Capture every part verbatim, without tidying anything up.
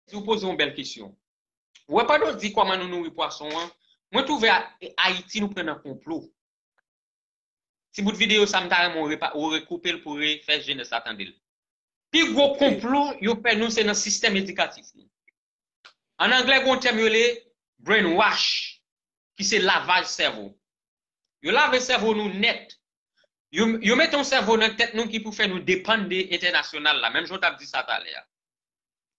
di w poze yon bèl kesyon. Ou wè, pandan w di kòman nou nouri pwason an, mwen twouve A-, Ayiti nou pran nan konplo. Ti bout videyo sa, m ta renmen w repa-, w rekoupe l pou refè jenès la tande l. Pi gwo konplo yo fè nou, se nan sistèm edikatif nou. An anglè, gen yon tèm yo rele brainwash, ki se lavaj sèvo. Yo lave sèvo nou nèt. Yo, yo mete yon sèvo nan tèt nou ki pou fè nou depann de entènasyonal la, menm jan w t ap di sa talè a.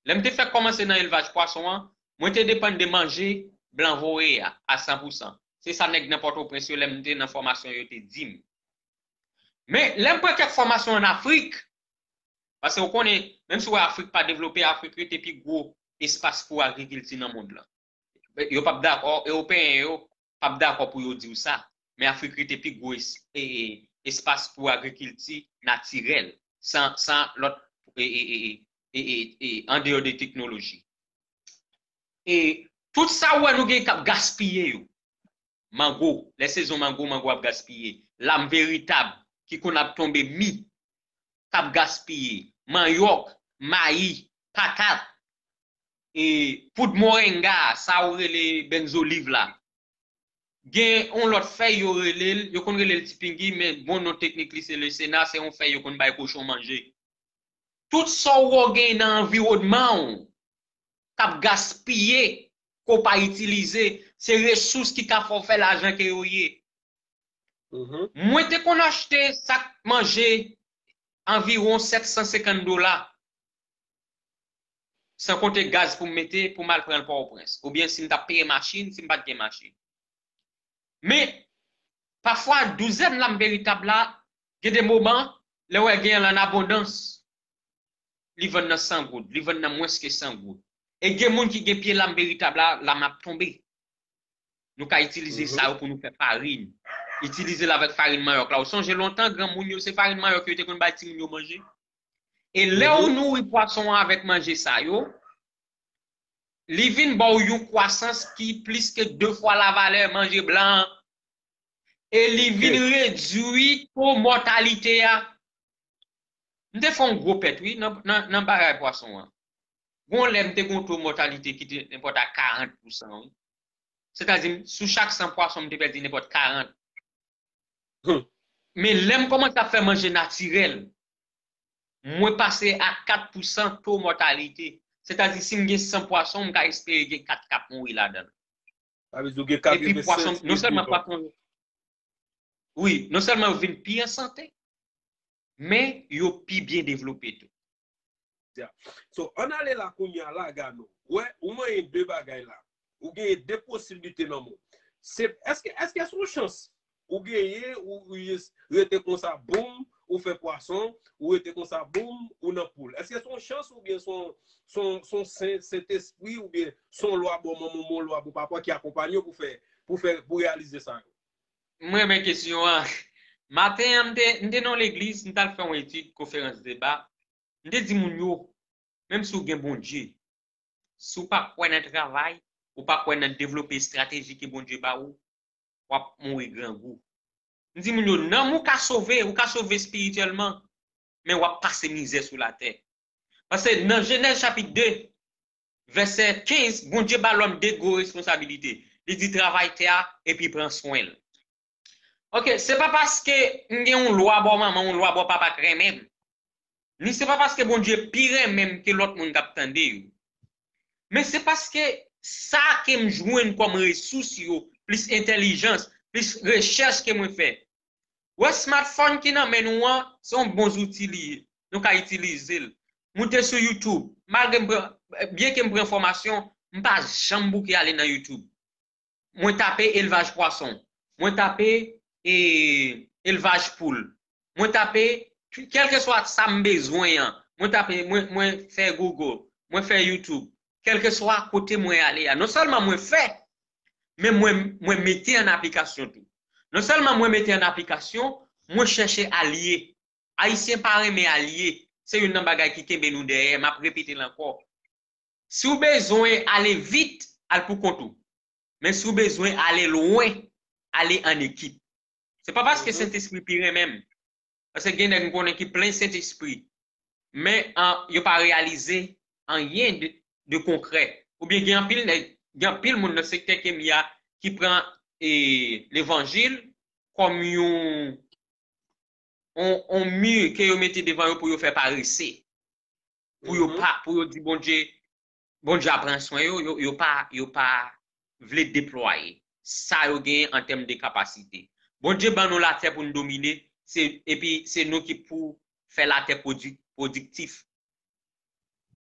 Lè m te fèk kòmanse nan elvaj pwason an, mwen te depann de manje blan voye a, a san pou san. Se sa nèg nan Pòtoprens yo, lè m te nan fòmasyon, yo te di m. Men, lè m pran kèk fòmasyon ann Afrik, paske w konnen, menm si w wè Afrik pa devlope, Afrik rete pi gwo espas pou agrikilti nan mond lan. Yo p ap dakò, Ewopeyen yo p ap dakò pou yo di w sa, men Afrik rete pi gwo es-, e, e, espas pou agrikilti natirèl, san, san lòt, e, e, e, e, e, e, e, andeyò de teknoloji. E tout sa w wè nou gen k ap gaspiye yo, mango, lè sezon mango, mango ap gaspiye, lam veritab ki konn ap tonbe mi, k ap gaspiye, manyòk, mayi, patat, e poud moringa, sa ou rele benzoliv la. Gen yon lòt fèy yo rele l, yo konn rele l tipingi, men bon non teknik li se lesena, se yon fèy yo konn bay kochon manje. Tout sa w wè w gen nan anviwònman w k ap gaspiye, ke w pa itilize, se resous ki ka fè w fè lajan ke yo ye. Mwen te konn achte sak manje anviwon sèt san senkant dola, san konte gaz pou m mete pou m al pran l Pòtoprens, oubyen si m t ap peye machin, si m pa t gen machin. Men, pafwa, douzèn lam veritab la, gen de moman, lè w wè gen l an abondans, li vann nan san goud, li vann nan mwens ke san goud. E gen moun ki gen pye lam veritab la, lam ap tonbe. Nou ka itilize sa yo pou nou fè farin. Itilize l avèk farin manyòk la. Ou sonje lontan, granmoun yo, se farin manyòk yo te konn bay timoun yo manje. E lè ou nouri pwason an avèk manje sa yo, li vin ba w yon kwasans ki plis ke de fwa lavalè manje blan an. E li vin redui to mòtalite a. M te fè yon gwo pèt, wi, nan, nan, nan bagay pwason an. Gon lè m te gon to mòtalite ki te nenpòt a karant pousan, wi. Sètadi, sou chak san pwason, m te pèdi nenpòt karant. Men lè m kòmanse ap fè manje natirèl, mwen pase a kat pousan to mòtalite. Sètadi, si m gen san pwason, m ka espere gen kat k ap mouri ladan l. Sa vle di w gen epi pwason, non sèlman pwason yo, wi, non sèlman yo vin pi an sante, men yo pi byen devlope tou. So, ann ale la kounye a la, Gano. Wè, ou manyen de bagay la. Ou genyen de posiblite nan men w. Se, èske, èske se yon chans ou genyen, ou, ou jis rete konsa, boum, ou fè pwason, ou rete konsa, boum, ou nan poul. Èske se yon chans oubyen se yon, se yon, se yon sen, Sentespri oubyen se yon lwa bò manman w, yon lwa bò papa w ki akonpanye w pou fè, pou fè, pou reyalize sa yo? M renmen kesyon an. Maten an, m te, m te nan yon legliz, m t al fè yon etid, konferans deba. M te di moun yo, menm si w gen Bondye, si w pa kwè nan travay, ou pa kwè nan devlope estrateji ke Bondye ba ou, w ap mouri grangou. M di moun yo, nanm ou ka sove, ou ka sove espirityèlman, men w ap pase mizè sou latè. Paske nan Jenèz chapit de, vèsè kenz, Bondye ba lòm de gwo responsabilite. Li di, travay tè a epi pran swen l. Oke, se pa paske m gen yon lwa bò manman, yon lwa bò papa k renmen m. Ni se pa paske Bondye pi renmen m ke lòt moun k ap tande yo. Men se paske sa ke m jwenn kòm resous yo, plis entèlijans, plis rechèch ke mwen fè. Wè smartphone ki nan men nou an, se yon bon zouti li ye. Nou ka itilize l. Moute sou YouTube. Malgre m pran, byen ke m pran fòmasyon, m pa janm bouke ale nan YouTube. Mwen tape elvaj pwason. Mwen tape, e, elvaj poul. Mwen tape, kèlkeswa sa m bezwen an. Mwen tape, mwen, mwen fè Google. Mwen fè YouTube. Kèlkeswa kote mwen ale a. Non sèlman mwen fè, men mwen, mwen mete an aplikasyon tou. Non sèlman mwen mete an aplikasyon, mwen chèche alye. Ayisyen pa renmen alye. Se youn nan bagay ki kenbe nou dèyè. M ap repete l ankò. Si w bezwen ale vit, al pou kont ou. Men si w bezwen ale lwen, ale an ekip. Se pa paske Sentespri pi renmen m. Paske gen nèg m konnen ki plen Sentespri. Men an, yo pa reyalize anyen de, de konkrè. Oubyen gen anpil nèg, gen anpil moun nan sektè ke m ye a ki pran e, levanjil kòm yon on, on mi ke yo mete devan yo pou yo fè parese. Pou yo pa, pou yo di Bondye, Bondye a pran swen yo, yo, yo pa, yo pa vle deplwaye sa yo genyen an tèm de kapasite. Bondye ban nou latè pou n domine, se, epi se nou ki pou fè latè pwodi-, pwodiktif.